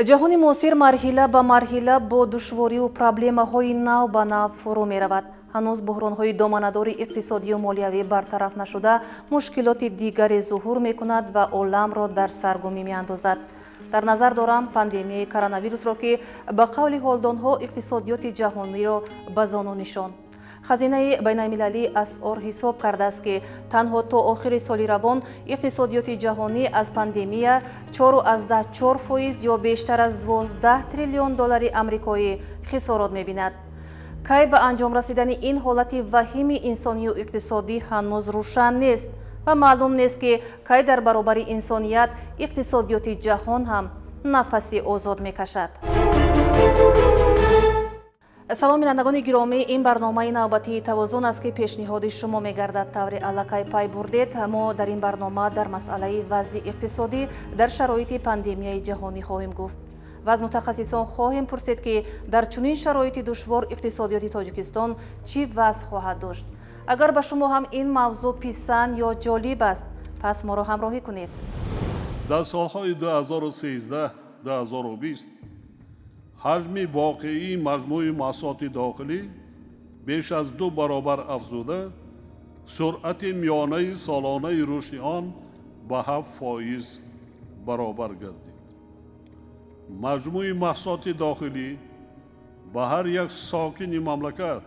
Ҷаҳони муосир марҳила ба марҳила бо душвориву проблемаҳои нав ба нав фурӯ меравад. Ҳанӯз буҳронҳои доманадори иқтисодию молиявӣ бартараф нашуда, мушкилоти дигаре зуҳур мекунад ва оламро дар саргумӣ меандозад. Дар назар дорам пандемияи коронавирусро, ки ба қавли ҳолдонҳо иқтисодиёти ҷаҳониро ба зону нишонд. Хазинаи байналмилалии асъор ҳисоб кардааст, ки танҳо то охири соли равон иқтисодиёти ҷаҳонӣ аз пандемия 4,4% ё бештар аз 12 триллион доллари амрикоӣ хисорот мебинад. Кай ба анҷом расидани ин ҳолати ваҳими инсонию иқтисодӣ ҳанӯз рӯшан нест ва маълум нест, ки кай дар баробари инсоният иқтисодиёти ҷаҳон ҳам нафаси озод мекашад. Салом, бинандагони гиромӣ, ин барномаи навбатии Тавозун аст, ки пешниҳоди шумо мегардад. Таври аллакай пай бурдед, мо дар ин барнома дар масъалаи вазъи иқтисодӣ дар шароити пандемияи ҷаҳонӣ хоҳем гуфт ва аз мутахассисон хоҳем пурсид, ки дар чунин шароити душвор иқтисодиёти Тоҷикистон чӣ вазъ хоҳад дошт. Агар ба шумо ҳам ин мавзӯъ писанд ё ҷолиб аст, пас моро ҳамроҳӣ кунед. Дар солҳои 2013-2020 ҳаҷми воқеии маҷмӯи маҳсулоти дохилӣ беш аз 2 баробар афзуда, суръати миёнаи солонаи рушди он ба 7% баробар гардид. Маҷмӯи маҳсулоти дохилӣ ба ҳар як сокини мамлакат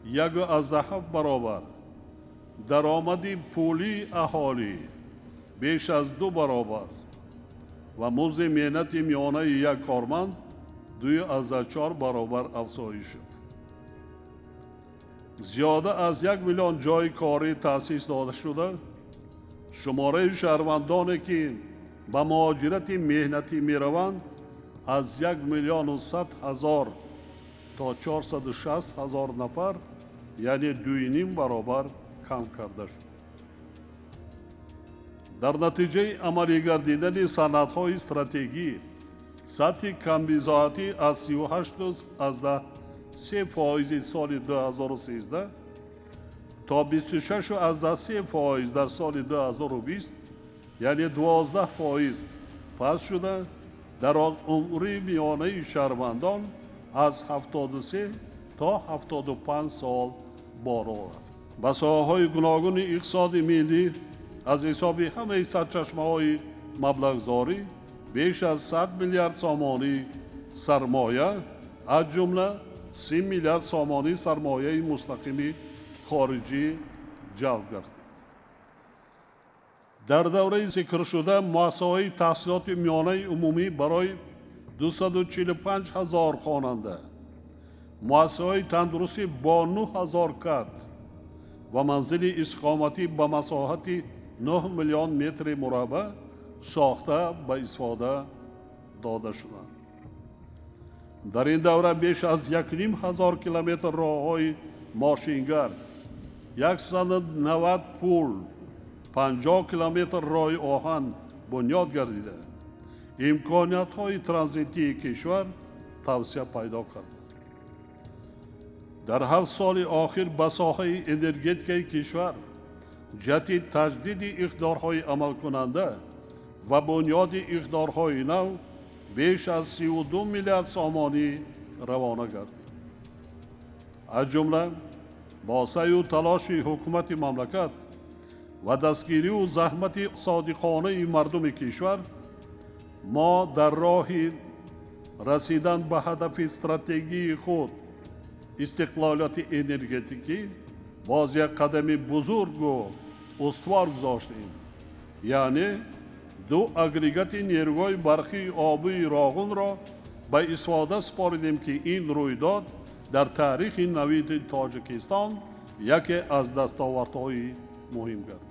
1,7 баробар, даромади пулии аҳолӣ беш аз 2 баробар ва музди меҳнати миёнаи як корманд 2,4 баробар афзоиш ёфт. Зиёда аз 1 миллион ҷойи корӣ таъсис дода шуда, шумораи шаҳрвандоне, ки ба муҳоҷирати меҳнатӣ мераванд, аз 1 100 000 то 460 000 нафар, яъне 2,5 баробар кам карда шуд. Дар натиҷаи амалигардидани санадҳои стратегӣ сатҳи камбизоатӣ аз 38,3% соли 2013 то 26,3% дар соли 2020, яъне 12% паст шуда, дарозумри миёнаи шаҳрвандон аз 73 то 75 сол боло рафт. Ба соҳаҳои гуногуни иқтисоди миллӣ аз ҳисоби ҳамаи сарчашмаҳои маблағгузорӣ беш аз 100 миллиард сомонӣ сармоя, аз ҷумла 30 миллиард сомонӣ сармояи мустақими хориҷӣ ҷалб гардид. Дар давраи зикршуда муассисаҳои таҳсилоти миёнаи умумӣ барои 245 000 хонанда, муассисаҳои тандурустӣ бо 9 000 кат ва манзили истиқоматӣ ба масоҳати 9 миллион метри мураббаъ сохта ба истифода дода шуданд. Дар ин давра беш аз 1 500 километр роҳҳои мошингард, 190 пул, 50 километр роҳи оҳан бунёд гардида, имкониятҳои транзитии кишвар тавсеа пайдо кард. Дар 7 соли охир ба соҳаи энергетикаи кишвар ҷиҳати таҷдиди иқтидорҳои амалкунанда ва бунёди иқтидорҳои нав беш аз 32 миллиард сомонӣ равона гардид. Аз ҷумла бо саъю талоши ҳукумати мамлакат ва дастгирию заҳмати содиқонаи мардуми кишвар мо дар роҳи расидан ба ҳадафи стратегии худ истиқлолияти энергетикӣ боз як қадами бузургу устувор гузоштем, яъне 2 агрегати нерӯгоҳи барқии обии Роғунро ба истифода супоридем, ки ин рӯйдод дар таърихи навиди Тоҷикистон яке аз дастовардҳои муҳим гардид.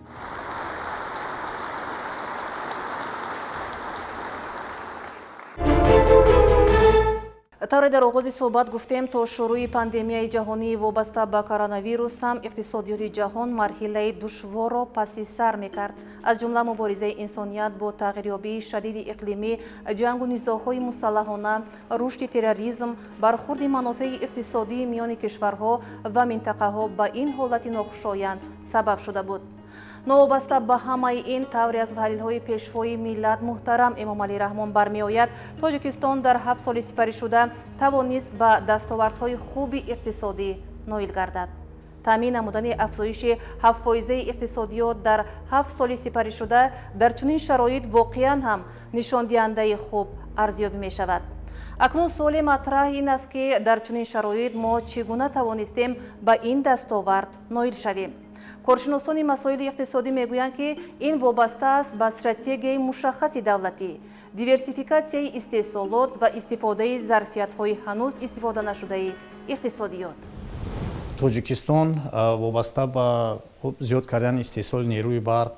Тавре дар оғози суҳбат гуфтем, то шурӯи пандемияи ҷаҳонии вобаста ба коронавирус ҳам иқтисодиёти ҷаҳон марҳилаи душворро паси сар мекард. Аз ҷумла муборизаи инсоният бо тағйирёбии шадиди иқлимӣ, ҷангу низоъҳои мусаллаҳона, рушди терроризм, бархурди манофеи иқтисодии миёни кишварҳо ва минтақаҳо ба ин ҳолати нохушоянд сабаб шуда буд. Новобаста ба ҳамаи ин, тавре аз таҳлилҳои пешвои миллат муҳтарам Эмомалӣ Раҳмон бармеояд, Тоҷикистон дар 7 соли сипаришуда тавонист ба дастовардҳои хуби иқтисодӣ ноил гардад. Таъмин намудани афзоиши 7-фоизаи иқтисодиёт дар 7 соли сипаришуда дар чунин шароит воқеан ҳам нишондиҳандаи хуб арзёбӣ мешавад. Акнун суоли матраҳ ин аст, ки дар чунин шароит мо чӣ гуна тавонистем ба ин дастовард ноил шавем? Коршиносони масоили иқтисодӣ мегӯянд, ки ин вобаста аст ба стратегияи мушаххаси давлатӣ, диверсификатсияи истеҳсолот ва истифодаи зарфиятҳои ҳанӯз истифода нашудаи иқтисодиёт. Тоҷикистон вобаста ба зиёд кардани истеҳсоли нерӯи барқ,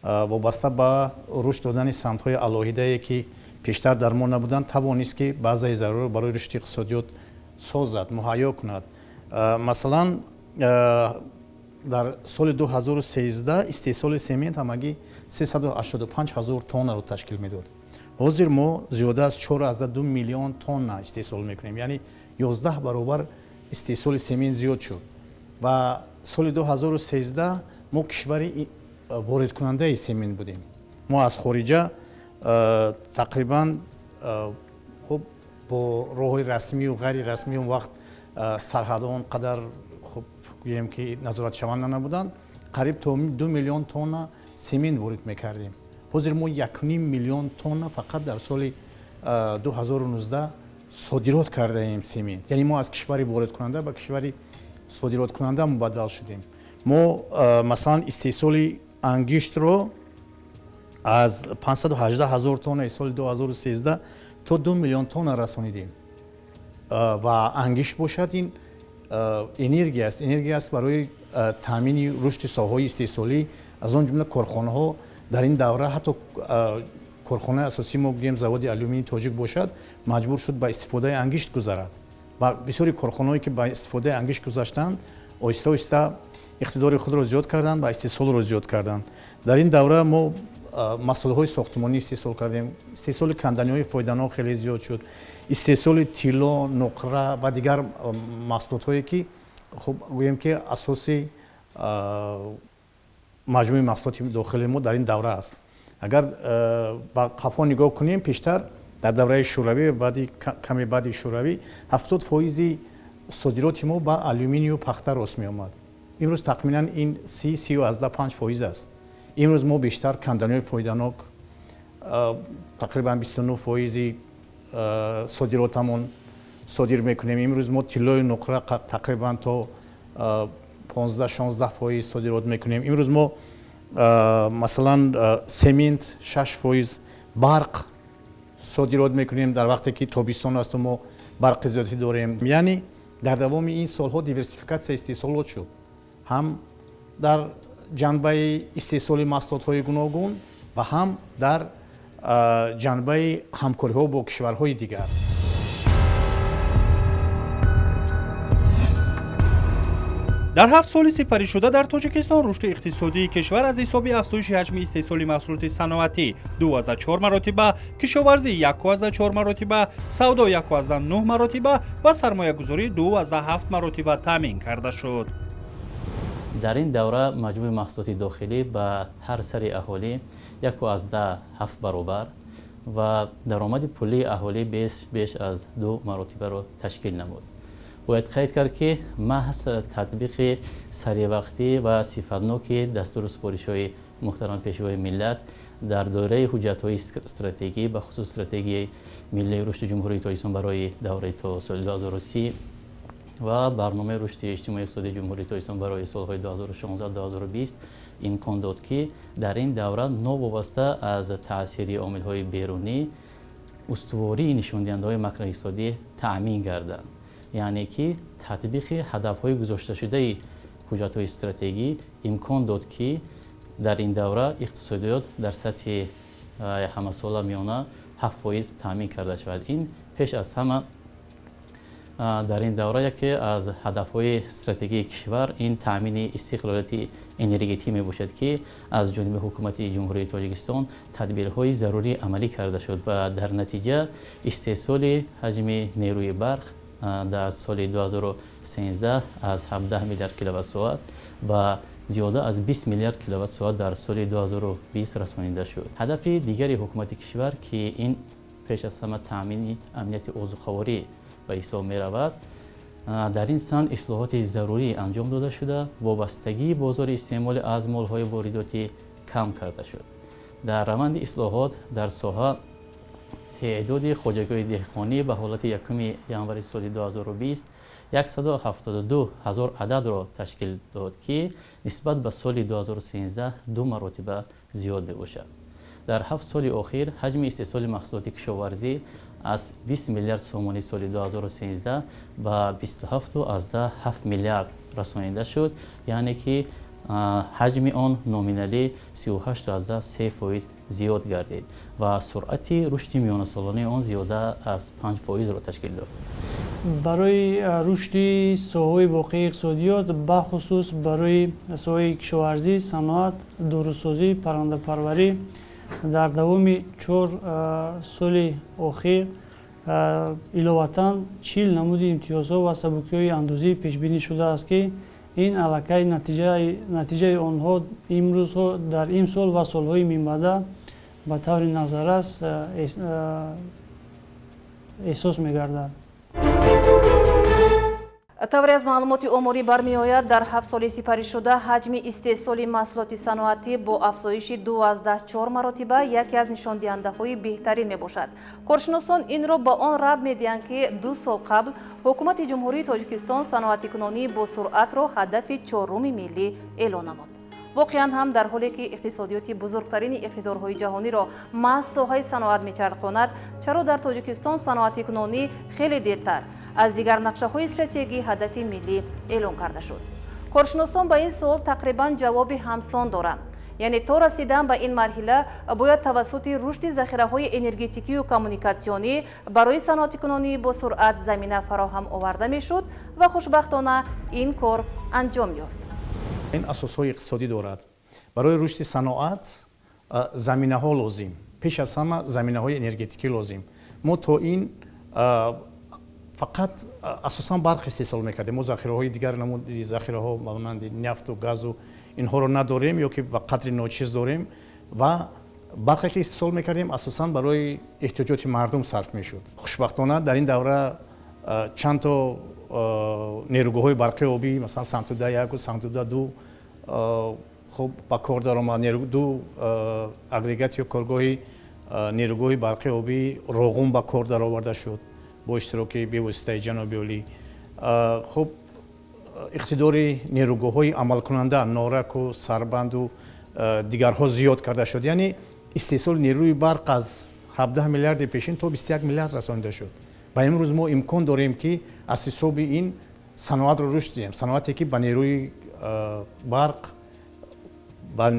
вобаста ба рушд додани самтҳои алоҳидае, ки пештар дар мо набуданд, тавонист, ки баъзаи заруриро барои рушди иқтисодиёт созад, муҳайё кунад. Масалан, дар соли 2013 истеҳсоли семент ҳамагӣ 385 ҳазор тоннаро ташкил медод. Ҳозир мо зиёда аз 4,2 миллион тонна истеҳсол мекунем, яъне 11 баробар истеҳсоли семент зиёд шуд. Ва соли 2013 мо кишвари воридкунандаи семент будем. Мо аз хориҷа тақрибан хуб бо роҳҳои расмию ғайрирасмӣ, он вақт сарҳадҳо он қадар хуб гӯем ки назоратшаванда набуданд, қариб то 2 миллион тонна семент ворид мекардем. Ҳозир мо 1,5 миллион тонна фақат дар соли 2019 содирот кардаем семент. Яъне мо аз кишвари воридкунанда ба кишвари содироткунанда мубаддал шудем. Мо, масалан, истеҳсоли ангиштро аз 518 ҳазор тоннаи соли 2013 то 2 миллион тонна расонидем. Ва ангишт бошад, ин энергия аст. Энергия аст барои таъмини рушди соҳаҳои истеҳсолӣ, аз он ҷумла корхонаҳо. Дар ин давра ҳатто корхонаи асосии мо, гӯем, заводи алюминии тоҷик бошад, маҷбур шуд ба истифодаи ангишт гузарад. Ва бисёри корхонаҳое, ки ба истифодаи ангишт гузаштанд, оҳиста оҳиста иқтидори худро зиёд карданд ва истеҳсолро зиёд карданд. Дар ин давра мо маҳсулотҳои сохтмонӣ истеҳсол кардем, истеҳсоли канданиҳои фоиданок хеле зиёд шуд, истеҳсоли тилло, нуқра ва дигар маҳсулотҳое, ки хуб гӯем ки асоси маҷмӯи маҳсулоти дохили мо дар ин давра аст. Агар ба қафо нигоҳ кунем, пештар дар давраи шӯравӣ, баъди каме баъди шӯравӣ, 70 фоизи содироти мо ба алюминию пахта рост меомад. Имрӯз тахминан ин 30-30,5 фоиз аст. Имрӯз мо бештар канданиҳои фоиданок, тақрибан 29 фоизи содиротамон содир мекунем. Имрӯз мо тиллою нуқра тақрибан то 15-16 фоиз содирот мекунем. Имрӯз мо, масалан, семент 6 фоиз, барқ содирот мекунем, дар вақте ки тобистон асту мо барқи зиёдӣ дорем. Яъне дар давоми ин солҳо диверсификатсияи истеҳсолот шуд, ҳам дар ҷанбаи истеҳсоли маҳсулотҳои гуногун ва ҳам дар ҷанбаи ҳамкориҳо бо кишварҳои дигар. Дар 7 соли сипаришуда дар Тоҷикистон рушди иқтисодии кишвар аз ҳисоби афзоиши ҳаҷми истеҳсоли маҳсулоти саноатӣ 2,4 маротиба, кишоварзӣ 1,4 маротиба, савдо 1,9 маротиба ва сармоягузорӣ 2,7 маротиба таъмин карда шуд. Дар ин давра маҷмӯи маҳсулоти дохилӣ ба ҳар сари аҳолӣ 1,7 баробар ва даромади пулии аҳолӣ беш аз 2 маротибаро ташкил намуд. Бояд қайд кард, ки маҳз татбиқи саривақтӣ ва сифатноки дастуру супоришҳои муҳтарам пешвои миллат дар доираи ҳуҷҷатҳои стратегӣ, бахусус Стратегияи миллии рушди Ҷумҳурии Тоҷикистон барои давраи то соли 2030 ва Барномаи рушди иҷтимои иқтисодии Ҷумҳурии Тоҷикистон барои солҳои 2016-2020, имкон дод, ки дар ин давра новобаста аз таъсири омилҳои берунӣ устувории нишондиҳандаҳои макроиқтисодӣ таъмин гарданд. Яъне ки татбиқи ҳадафҳои гузошташудаи ҳуҷҷатҳои стратегӣ имкон дод, ки дар ин давра иқтисодиёт дар сатҳи ҳамасола миёна 7% таъмин карда шавад. Ин пеш аз ҳама дар ин давра яке аз ҳадафҳои стратегии кишвар ин таъмини истиқлолияти энергетикӣ мебошад, ки аз ҷониби ҳукумати Ҷумҳурии Тоҷикистон тадбирҳои зарурӣ амалӣ карда шуд ва дар натиҷа истеҳсоли ҳаҷми нерӯи барқ дар соли 2013 аз 17 миллиард киловатт-соат ба зиёда аз 20 миллиард киловатт-соат дар соли 2020 расонида шуд. Ҳадафи дигари ҳукумати кишвар, ки ин пеш аз ҳама таъмини амнияти озуқаворӣ ба ҳисоб меравад, дар ин самт ислоҳоти зарурӣ анҷом дода шуда, вобастагии бозори истеъмолӣ аз молҳои воридотӣ кам карда шуд. Дар раванди ислоҳот дар соҳа теъдоди хоҷагиҳои деҳқонӣ ба ҳолати 1 январи соли 2020 172 ҳазор ададро ташкил дод, ки нисбат ба соли 2013 ду маротиба зиёд мебошад. Дар 7 соли охир ҳаҷми истеҳсоли маҳсулоти кишоварзӣ аз 20 миллиард сомонӣ соли 2013 ба 27,7 миллиард расонида шуд, яъне ки ҳаҷми он номиналӣ 38,3% зиёд гардид ва суръати рушди миёнасолонаи он зиёда аз 5%-ро ташкил дод. Барои рушди соҳаҳои воқеии иқтисодиёт, бахусус барои соҳаи кишоварзӣ, саноат, дорусозӣ, паррандапарварӣ дар давоми 4 соли охир иловатан 40 намуди имтиёзҳо ва сабукиҳои андозӣ пешбинӣ шудааст, ки ин аллакай натиҷаи онҳо имрӯзҳо дар имсол ва солҳои минбаъда ба таври назаррас эҳсос мегардад. Тавре аз маълумоти оморӣ бармеояд, дар 7 соли сипаришуда ҳаҷми истеҳсоли маҳсулоти саноатӣ бо афзоиши 2,4 маротиба яке аз нишондиҳандаҳои беҳтарин мебошад. Коршиносон инро ба он рабт медиҳанд, ки 2 сол қабл ҳукумати Ҷумҳурии Тоҷикистон саноатикунонии босуръатро ҳадафи чоруми миллӣ эълон намуд. Воқеан ҳам дар ҳоле ки иқтисодиёти бузургтарини иқтидорҳои ҷаҳониро маҳз соҳаи саноат мечархонад, чаро дар Тоҷикистон саноатикунонӣ хеле дертар аз дигар нақшаҳои стратегии ҳадафи миллӣ эълон карда шуд? Коршиносон ба ин суол тақрибан ҷавоби ҳамсон доранд. Яъне то расидан ба ин марҳила бояд тавассути рушди захираҳои энергетикию коммуникатсионӣ барои саноатикунонии босуръат замина фароҳам оварда мешуд ва хушбахтона ин кор анҷом ёфт. Ин асосҳои иқтисодӣ дорад. Барои рушди саноат заминаҳо лозим, пеш аз ҳама заминаҳои энергетикӣ лозим. Мо то ин фақат асосан барқ истеҳсол мекардем. Мо захираҳои дигар намуди захираҳо монанди нафту газу инҳоро надорем ё ки ба қадри ночиз дорем ва барқе ки истеҳсол мекардем асосан барои эҳтиёҷоти мардум сарф мешуд. Хушбахтона дар ин давра чанд то нерӯгоҳҳои барқи обӣ, масалан Сангтуда 1 Сангтуда 2 хуб ба кор даромад. Ду агрегат ё коргоҳи нерӯгоҳи барқи обӣ Роғун ба кор дароварда шуд бо иштироки бевоситаи ҷаноби олӣ. Хуб, иқтидори нерӯгоҳҳои амалкунанда Нораку, Сарбанду дигарҳо зиёд карда шуд. Яъне истеҳсоли нерӯи барқ аз 17 миллиарди пешин то 21 миллиард расонида шуд. Ва имрӯз мо имкон дорем, ки аз ҳисоби ин саноатро рушд диҳем, саноате ки ба нерӯи барқ, ба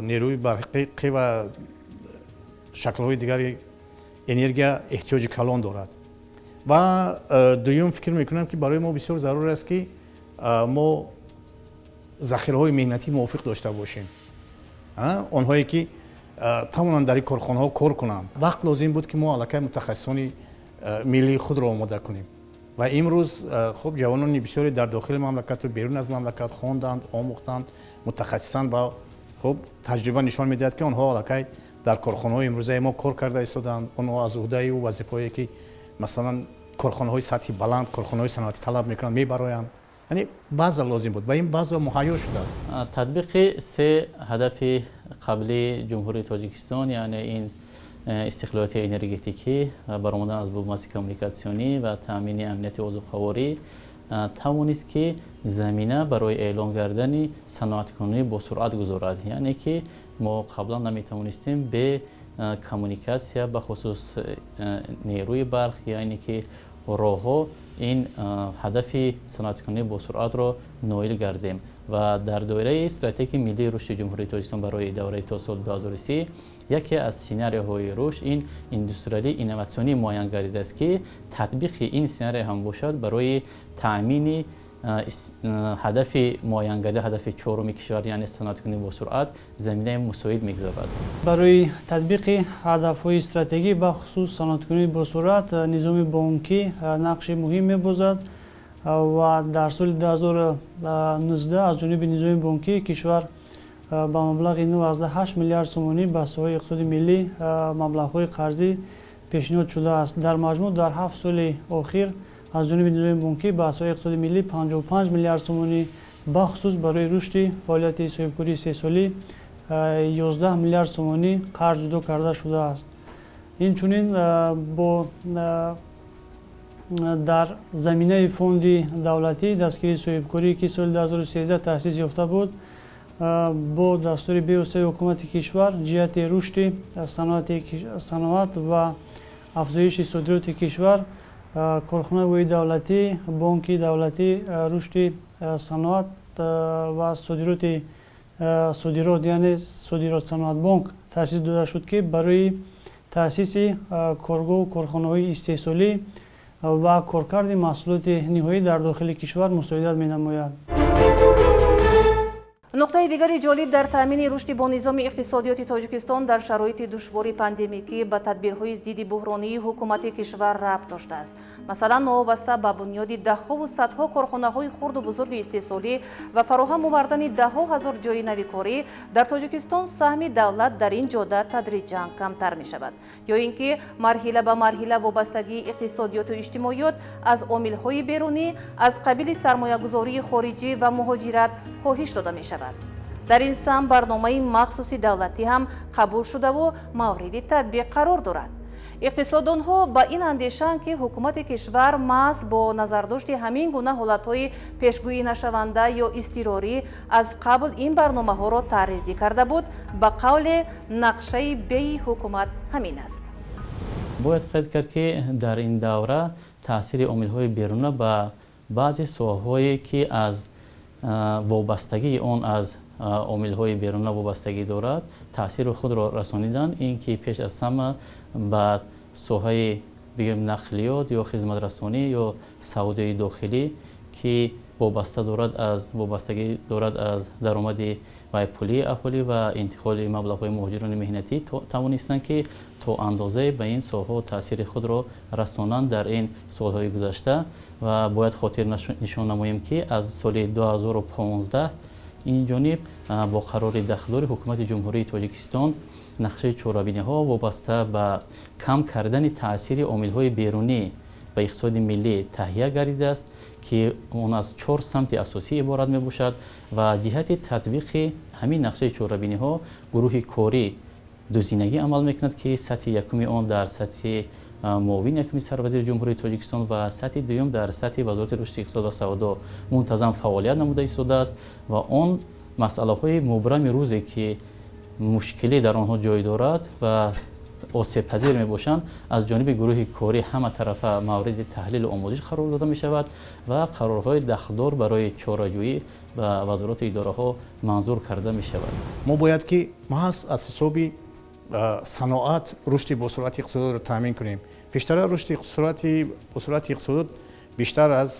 нерӯи барқӣ ва шаклҳои дигари энергия эҳтиёҷи калон дорад. Ва дуюм, фикр мекунам, ки барои мо бисёр зарур аст, ки мо захираҳои меҳнатӣ мувофиқ дошта бошем, онҳое ки тавонанд дар ин корхонаҳо кор кунанд. Вақт лозим буд, ки мо аллакай мутахассисони миллии худро омода кунем ва имрӯз хуб ҷавонони бисёре дар дохили мамлакату берун аз мамлакат хонданд, омӯхтанд, мутахассисанд ва хуб таҷриба нишон медиҳад, ки онҳо аллакай дар корхонаҳои имрӯзаи мо кор карда истоданд. Онҳо аз уҳдаи вазифаҳое ки масалан корхонаҳои сатҳи баланд, корхонаҳои саноатӣ талаб мекунанд, мебароянд. Яъне база лозим буд ва ин база муҳайё шудааст. Татбиқи се ҳадафи қаблии Ҷумҳурии Тоҷикистон, яъне ин истиқлолияти энергетикӣ, баромадан аз бумбасти коммуникатсионӣ ва таъмини амнияти озуқаворӣ, тавонист, ки замина барои эълон кардани саноаткунонӣ босуръат гузорад. Яъне ки мо қаблан наметавонистем бе коммуникатсия, бахусус нерӯи барқ, яъне ки роҳҳо, ин ҳадафи саноаткунонӣ босуръатро ноил гардем. Ва дар доираи стратегияи миллии рушди Ҷумҳурии Тоҷикистон барои давраи то соли 2030 яке аз сценарияҳои рушд ин индустриалии инноватсионӣ муайян гардидааст, ки татбиқи ин сценария ҳам бошад барои таъмини ҳадафи муайянгарӣ, ҳадафи чоруми кишвар, яъне саноаткунӣ босуръат, заминаи мусоид мегузорад. Барои татбиқи ҳадафҳои стратегӣ, бахусус саноаткунии босуръат, низоми бонкӣ нақши муҳим мебозад. Ва дар соли 2019 аз ҷониби низоми бонкии кишвар ба маблағи 9,8 миллиард сомонӣ ба соҳаи иқтисоди миллӣ маблағҳои қарзӣ пешниҳод шудааст. Дар маҷмӯъ дар 7 соли охир аз ҷониби низоми бонкӣ ба соҳаи иқтисоди миллӣ 55 миллиард сомонӣ, бахусус барои рушди фаъолияти соҳибкории истеҳсолӣ 11 миллиард сомонӣ қарз ҷудо карда шудааст. Инчунин бо дар заминаи фонди давлатӣ дастгирии соҳибкорӣ, ки соли 2013 таъсис ёфта буд, бо дастури бевоситаи ҳукумати кишвар ҷиҳати рушди саноат ва афзоиши содироти кишвар корхонаи воҳиди давлатӣ, бонки давлатӣ рушди саноат ва содирот, яъне содирот саноатбонк таъсис дода шуд, ки барои таъсиси коргоҳу корхонаҳои истеҳсолӣ ва коркарди маҳсулоти ниҳоӣ дар дохили кишвар мусоидат менамояд. Нуқтаи дигари ҷолиб дар таъмини рушди бонизоми иқтисодиёти Тоҷикистон дар шароити душвори пандемикӣ ба тадбирҳои зидди буҳронии ҳукумати кишвар рабт доштааст. Масалан, новобаста ба бунёди даҳҳову садҳо корхонаҳои хурду бузурги истеҳсолӣ ва фароҳам овардани даҳҳо ҳазор ҷойи нави корӣ, дар Тоҷикистон саҳми давлат дар ин ҷода тадриҷан камтар мешавад. Ё ин ки марҳила ба марҳила вобастагии иқтисодиёту иҷтимоиёт аз омилҳои берунӣ аз қабили сармоягузории хориҷӣ ва муҳоҷират коҳиш дода мешавад. Дар ин сам барномаи махсуси давлатӣ ҳам қабул шудаву мавриди татбиқ қарор дорад. Иқтисоддонҳо ба ин андешаанд, ки ҳукумати кишвар маҳз бо назардошти ҳамин гуна ҳолатҳои пешгӯӣ нашаванда ё изтирорӣ аз қабл ин барномаҳоро тарҳрезӣ карда буд. Ба қавле, нақшаи беи ҳукумат ҳамин аст. Бояд қайд кард, ки дар ин давра таъсири омилҳои беруна ба баъзе соҳаҳое, ки аз вобастагии он аз омилҳои беруна вобастагӣ дорад, таъсири худро расониданд. Ин ки пеш аз ҳама ба соҳаи бигем нақлиёт ё хизматрасонӣ ё савдои дохилӣ, ки вобастагӣ дорад аз даромади пулии аҳолӣ ва интиқоли маблағҳои муҳоҷирони меҳнатӣ, тавонистанд, ки то андозае ба ин соҳаҳо таъсири худро расонанд дар ин солҳои гузашта. Ва бояд хотир нишон намоем, ки аз соли 2015 ин ҷониб бо қарори дахлдори ҳукумати Ҷумҳурии Тоҷикистон нақшаи чорабиниҳо вобаста ба кам кардани таъсири омилҳои берунӣ ба иқтисоди миллӣ таҳия гардидааст, ки он аз 4 самти асосӣ иборат мебошад ва ҷиҳати татбиқи ҳамин нақшаи чорабиниҳо гурӯҳи корӣ дузинагӣ амал мекунад, ки сатҳи якуми он дар сатҳи муовини якуми сарвазири Ҷумҳурии Тоҷикистон ва сатҳи дуюм дар сатҳи Вазорати рушди иқтисод ва савдо мунтазам фаъолият намуда истодааст ва он масъалаҳои мубрами рӯзе, ки мушкилӣ дар онҳо ҷой дорад ва осебпазир мебошанд, аз ҷониби гурӯҳи корӣ ҳаматарафа мавриди таҳлилу омӯзиш қарор дода мешавад ва қарорҳои дахлдор барои чораҷӯӣ ба вазорату идораҳо манзур карда мешавад. Мо бояд ки маҳз аз ҳисоби саноат рушди босуръати иқтисодиро таъмин кунем. Пештара рушди босуръати иқтисодиёт бештар аз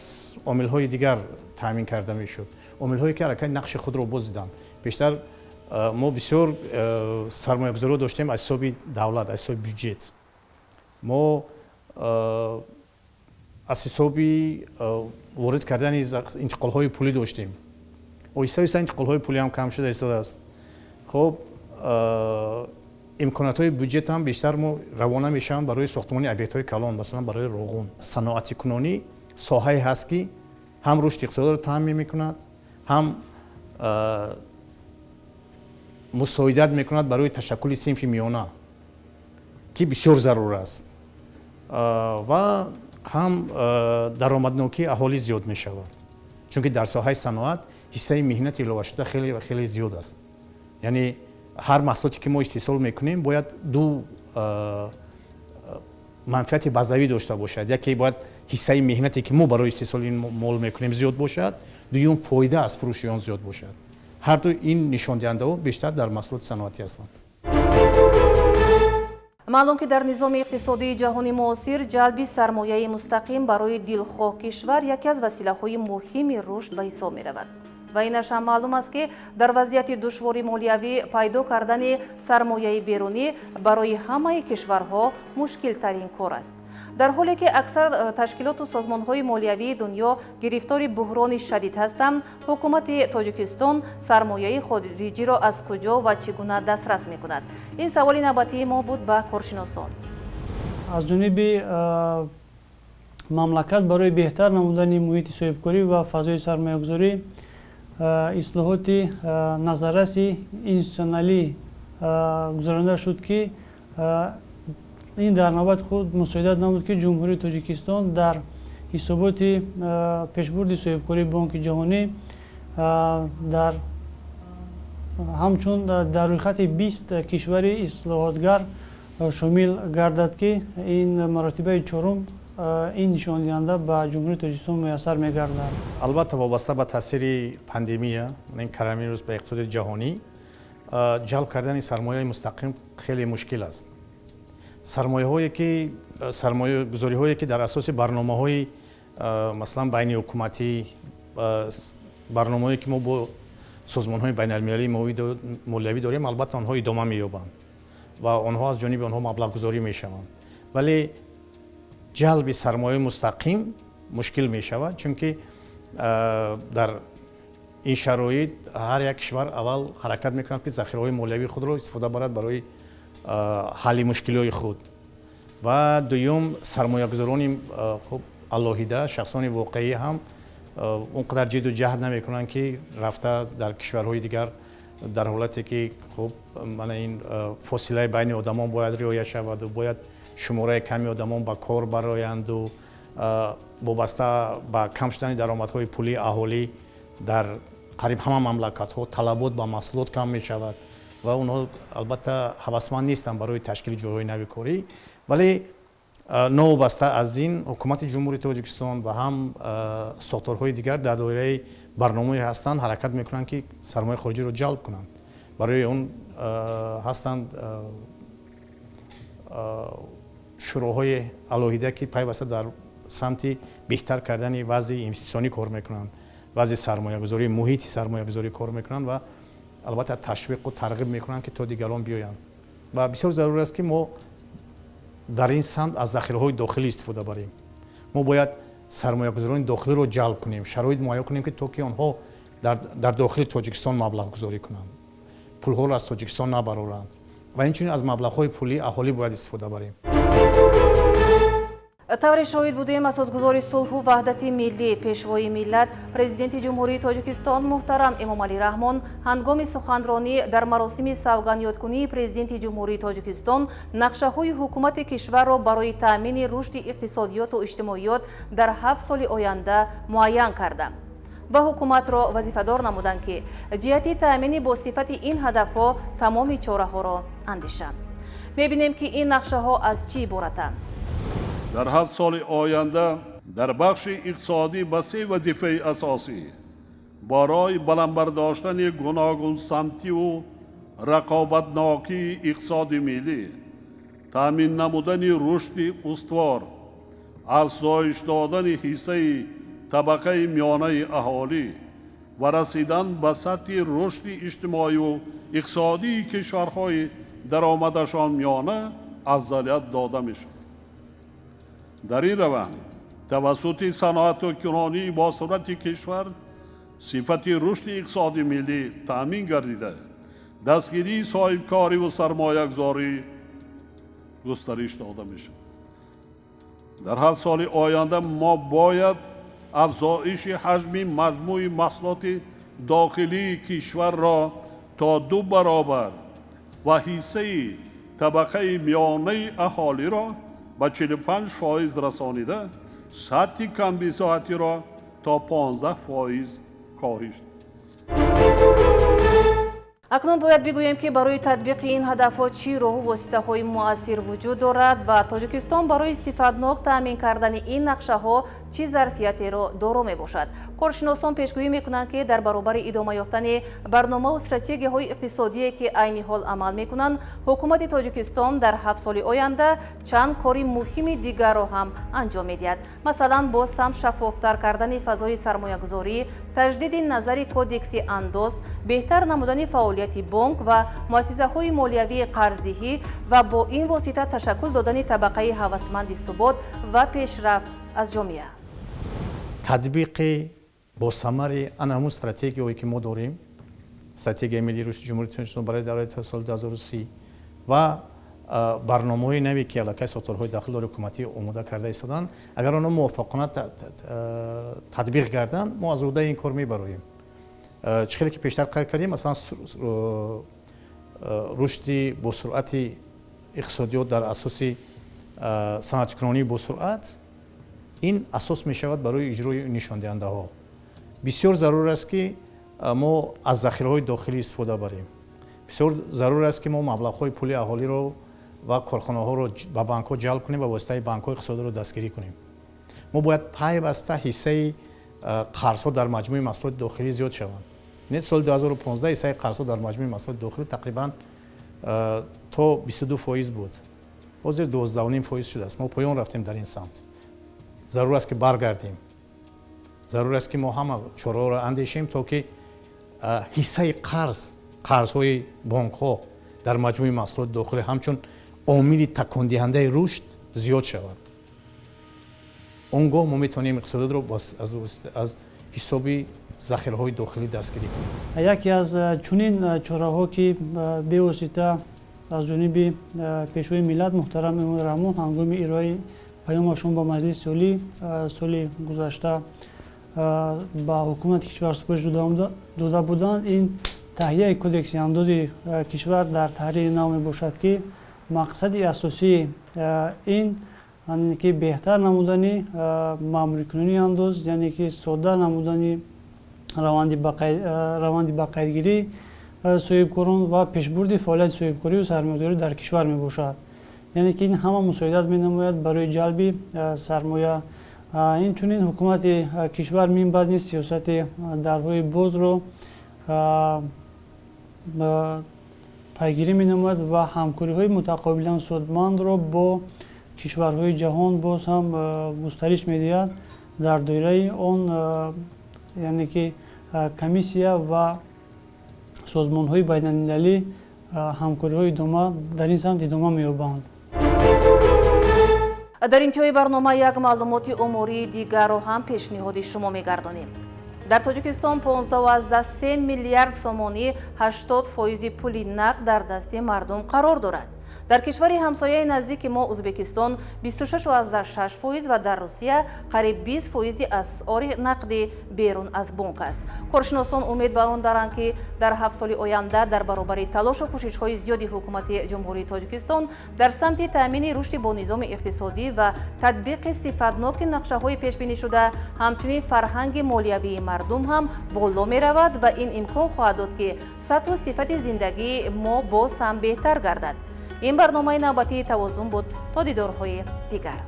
омилҳои дигар таъмин карда мешуд, омилҳое ки аллакай нақши худро бозиданд. Пештар мо бисёр сармоягузориҳо доштем аз ҳисоби давлат, аз ҳисоби бюҷет. Мо аз ҳисоби ворид кардани интиқолҳои пулӣ доштем. Оҳиста оҳиста интиқолҳои пулӣ ҳам кам шуда истодааст. Хоб, имкониятҳои бюҷет ҳам бештар мо равона мешаванд барои сохтмони объектҳои калон, масалан барои роғун. Саноатикунонӣ соҳае ҳаст, ки ҳам рушди иқтисодиро таъмин мекунад, ҳам мусоидат мекунад барои ташаккули синфи миёна, ки бисёр зарур аст, ва ҳам даромаднокии аҳолӣ зиёд мешавад, чунки дар соҳаи саноат ҳиссаи меҳнати иловашуда хеле ва хеле зиёд аст. Яъне ҳар маҳсулоте ки мо истеҳсол мекунем бояд ду манфиати базавӣ дошта бошад. Яке бояд ҳиссаи меҳнате ки мо барои истеҳсоли ин мол мекунем зиёд бошад, дуюм фоида аз фурӯши он зиёд бошад. Ҳар ду ин нишондиҳандаҳо бештар дар маҳсулоти саноатӣ ҳастанд. Маълум, ки дар низоми иқтисодии ҷаҳони муосир ҷалби сармояи мустақим барои дилхоҳ кишвар яке аз василаҳои муҳими рушд ба ҳисоб меравад. Ва инаш ҳам маълум аст, ки дар вазъияти душвори молиявӣ пайдо кардани сармояи берунӣ барои ҳамаи кишварҳо мушкилтарин кор аст. Дар ҳоле ки аксар ташкилоту созмонҳои молиявии дунё гирифтори буҳрони шадид ҳастанд, ҳукумати Тоҷикистон сармояи хориҷиро аз куҷо ва чӣ гуна дастрас мекунад? Ин саволи навбатии мо буд ба коршиносон. Аз ҷониби мамлакат барои беҳтар намудани муҳити соҳибкорӣ ва фазои сармоягузорӣ ислоҳоти назарраси институтсионалӣ гузаронида шуд, ки ин дар навбати худ мусоидат намуд, ки Ҷумҳурии Тоҷикистон дар ҳисоботи пешбурди соҳибкории Бонки Ҷаҳонӣ дар ҳамчун дар рӯйхати 20 кишвари ислоҳотгар шомил гардад, ки ин маротибаи чорум ин нишондиҳанда ба Ҷумҳурии Тоҷикистон муяссар мегардад. Албатта, вобаста ба таъсири пандемия, ин коронавирус, ба иқтисоди ҷаҳонӣ ҷалб кардани сармояи мустақим хеле мушкил аст. Сармояҳое ки сармоягузориҳое ки дар асоси барномаҳои, масалан, байниҳукуматӣ, барномаҳое ки мо бо созмонҳои байналмилалии молиявӣ дорем, албатта, онҳо идома меёбанд ва онҳо аз ҷониби онҳо маблағгузорӣ мешаванд, вале ҷалби сармояи мустақим мушкил мешавад, чунки дар ин шароит ҳар як кишвар аввал ҳаракат мекунад, ки захираҳои молиявии худро истифода барад барои ҳалли мушкилиҳои худ, ва дуюм, сармоягузорони хуб алоҳида, шахсони воқеӣ ҳам он қадар ҷидду ҷаҳд намекунанд, ки рафта дар кишварҳои дигар, дар ҳолате ки хуб, мана ин фосилаи байни одамон бояд риоя шаваду бояд шумораи ками одамон ба кор бароянду вобаста ба кам шудани даромадҳои пулии аҳолӣ дар қариб ҳама мамлакатҳо талабот ба маҳсулот кам мешавад ва онҳо албатта ҳавасманд нестанд барои ташкили ҷойҳои нави корӣ. Вале новобаста аз ин, ҳукумати Ҷумҳурии Тоҷикистон ва ҳам сохторҳои дигар дар доираи барномаҳое ҳастанд, ҳаракат мекунанд, ки сармояи хориҷиро ҷалб кунанд. Барои он ҳастанд шӯроҳои алоҳида, ки пайваста дар самти беҳтар кардани вазъи инвеститсионӣ кор мекунанд, вазъи сармоягузорӣ, муҳити сармоягузорӣ кор мекунанд ва албатта ташвиқу тарғиб мекунанд, ки то дигарон биёянд. Ва бисёр зарур аст, ки мо дар ин самт аз захираҳои дохилӣ истифода барем. Мо бояд сармоягузорони дохилиро ҷалб кунем, шароит муҳайё кунем, ки то ки онҳо дар дохили Тоҷикистон маблағгузорӣ кунанд, пулҳоро аз Тоҷикистон набароранд, ва инчунин аз маблағҳои пулии аҳолӣ бояд истифода барем. Тавре шоҳид будем, асосгузори сулҳу ваҳдати миллӣ, Пешвои миллат, Президенти Ҷумҳурии Тоҷикистон муҳтарам Эмомалӣ Раҳмон ҳангоми суханронӣ дар маросими савгандёдкунии Президенти Ҷумҳурии Тоҷикистон нақшаҳои ҳукумати кишварро барои таъмини рушди иқтисодиёту иҷтимоиёт дар 7 соли оянда муайян карданд ва ҳукуматро вазифадор намуданд, ки ҷиҳати таъмини бо сифати ин ҳадафҳо тамоми чораҳоро андешанд. Мебинем, ки ин нақшаҳо аз чӣ иборатанд. Дар 7 соли оянда дар бахши иқтисодӣ ба се вазифаи асосӣ барои баланд бардоштани гуногунсамтиву рақобатнокии иқтисоди миллӣ, таъмин намудани рушди устувор, афзоиш додани ҳиссаи табақаи миёнаи аҳолӣ ва расидан ба сатҳи рушди иҷтимоию иқтисодии кишварҳои даромадашон миёна афзалият дода мешавад. Дар ин раванд тавассути саноатукунонии босуръати кишвар сифати рушди иқтисоди миллӣ таъмин гардида, дастгирии соҳибкориву сармоягузорӣ густариш дода мешавад. Дар 7 соли оянда мо бояд афзоиши ҳаҷми маҷмӯи маҳсулоти дохилии кишварро то 2 баробар ва ҳиссаи табақаи миёнаи аҳолиро ба 45% расонида, сатҳиkamбисоатиро то 15% коҳиш. Акнун бояд бигӯем, ки барои татбиқи ин ҳадафҳо чӣ роҳу воситаҳои муассир вуҷуд дорад ва Тоҷикистон барои сифатнок таъмин кардани ин нақшаҳо чӣ зарфиятеро доро мебошад. Коршиносон пешгӯӣ мекунанд, ки дар баробари идома ёфтани барномаву стратегияҳои иқтисодие, ки айни ҳол амал мекунанд, ҳукумати Тоҷикистон дар 7 соли оянда чанд кори муҳими дигарро ҳам анҷом медиҳад. Масалан, боз ҳам шаффофтар кардани фазои сармоягузорӣ, таҷдиди назари кодекси андоз, беҳтар намудани фаъолияти бонк ва муассисаҳои молиявии қарздиҳӣ ва бо ин восита ташаккул додани табақаи ҳавасманди субот ва пешрафт аз ҷомеа. Татбиқи босамари ана ҳамун стратегияҳое, ки мо дорем, стратегияи миллии рушди Ҷумҳурии Тоҷикистон барои давраи то соли 2030 ва барномаҳои наве, ки аллакай сохторҳои дахлдори ҳукуматӣ омода карда истоданд, агар онҳо муваффақона татбиқ гарданд, мо аз уҳдаи ин кор мебароем. Чӣ хеле ки пештар қайд кардем, масалан, рушди босуръати иқтисодиёт дар асоси саноатикунонии босуръат, ин асос мешавад барои иҷрои нишондиҳандаҳо. Бисёр зарур аст, ки мо аз захираҳои дохилӣ истифода барем. Бисёр зарур аст, ки мо маблағҳои пули аҳолиро ва корхонаҳоро ба банкҳо ҷалб кунем ва воситаи банкҳо иқтисодиро дастгирӣ кунем. Мо бояд пайваста ҳиссаи қарзҳо дар маҷмӯи маҳсулоти дохилӣ зиёд шаванд. Не, соли 2015 ҳиссаи қарзҳо дар маҷмӯи маҳсулоти дохилӣ тақрибан то 22% буд, ҳозир 12,5% шудааст. Мо поён рафтем дар ин самт. Зарур аст, ки баргардем. Зарур аст, ки мо ҳама чораҳоро андешем, то ки ҳиссаи қарзҳои бонкҳо дар маҷмӯи маҳсулоти дохилӣ ҳамчун омили такондиҳандаи рушд зиёд шавад. Он гоҳ мо метавонем иқтисодиётро аз ҳисоби захираҳои дохилӣ дастгирӣ кунем. Яке аз чунин чораҳо, ки бевосита аз ҷониби Пешвои миллат муҳтарам Эмомалӣ Раҳмон ҳангоми ироаи паёмашон ба Маҷлиси Олӣ соли гузашта ба ҳукумати кишвар супориш дода буданд, ин таҳияи кодекси андози кишвар дар таҳрири нав мебошад, ки мақсади асосии ин яъне ки беҳтар намудани маъмурикунонии андоз, яъне ки содда намудани раванди бақайдгирии соҳибкорон ва пешбурди фаъолияти соҳибкорию сармоягузорӣ дар кишвар мебошад. Яъне ки ин ҳама мусоидат менамояд барои ҷалби сармоя. Инчунин ҳукумати кишвар минбаъд низ сиёсати дарҳои бозро пайгирӣ менамояд ва ҳамкориҳои мутақобилан судмандро бо кишварҳои ҷаҳон боз ҳам густариш медиҳад. Дар доираи он, яъне ки комиссия ва созмонҳои байналмилалӣ ҳамкориҳо идома дар ин самт идома меёбанд. Дар интиҳои барнома як маълумоти омории дигарро ҳам пешниҳоди шумо мегардонем. Дар Тоҷикистон 15,3 миллиард сомонӣ, 80% пули нақд дар дасти мардум қарор дорад. Дар кишвари ҳамсояи наздики мо, Ӯзбекистон, 26,6% ва дар Русия қариб 20% асъори нақдӣ берун аз бонк аст. Коршиносон умед ба он доранд, ки дар 7 соли оянда дар баробари талошу кӯшишҳои зиёди ҳукумати Ҷумҳурии Тоҷикистон дар самти таъмини рушди бонизоми иқтисодӣ ва татбиқи сифатноки нақшаҳои пешбинишуда, ҳамчунин фарҳанги молиявии мардум ҳам боло меравад ва ин имкон хоҳад дод, ки сатҳу сифати зиндагии мо боз ҳам беҳтар гардад. Ин барномаи навбатии «Тавозун» буд. То дидорҳои дигар.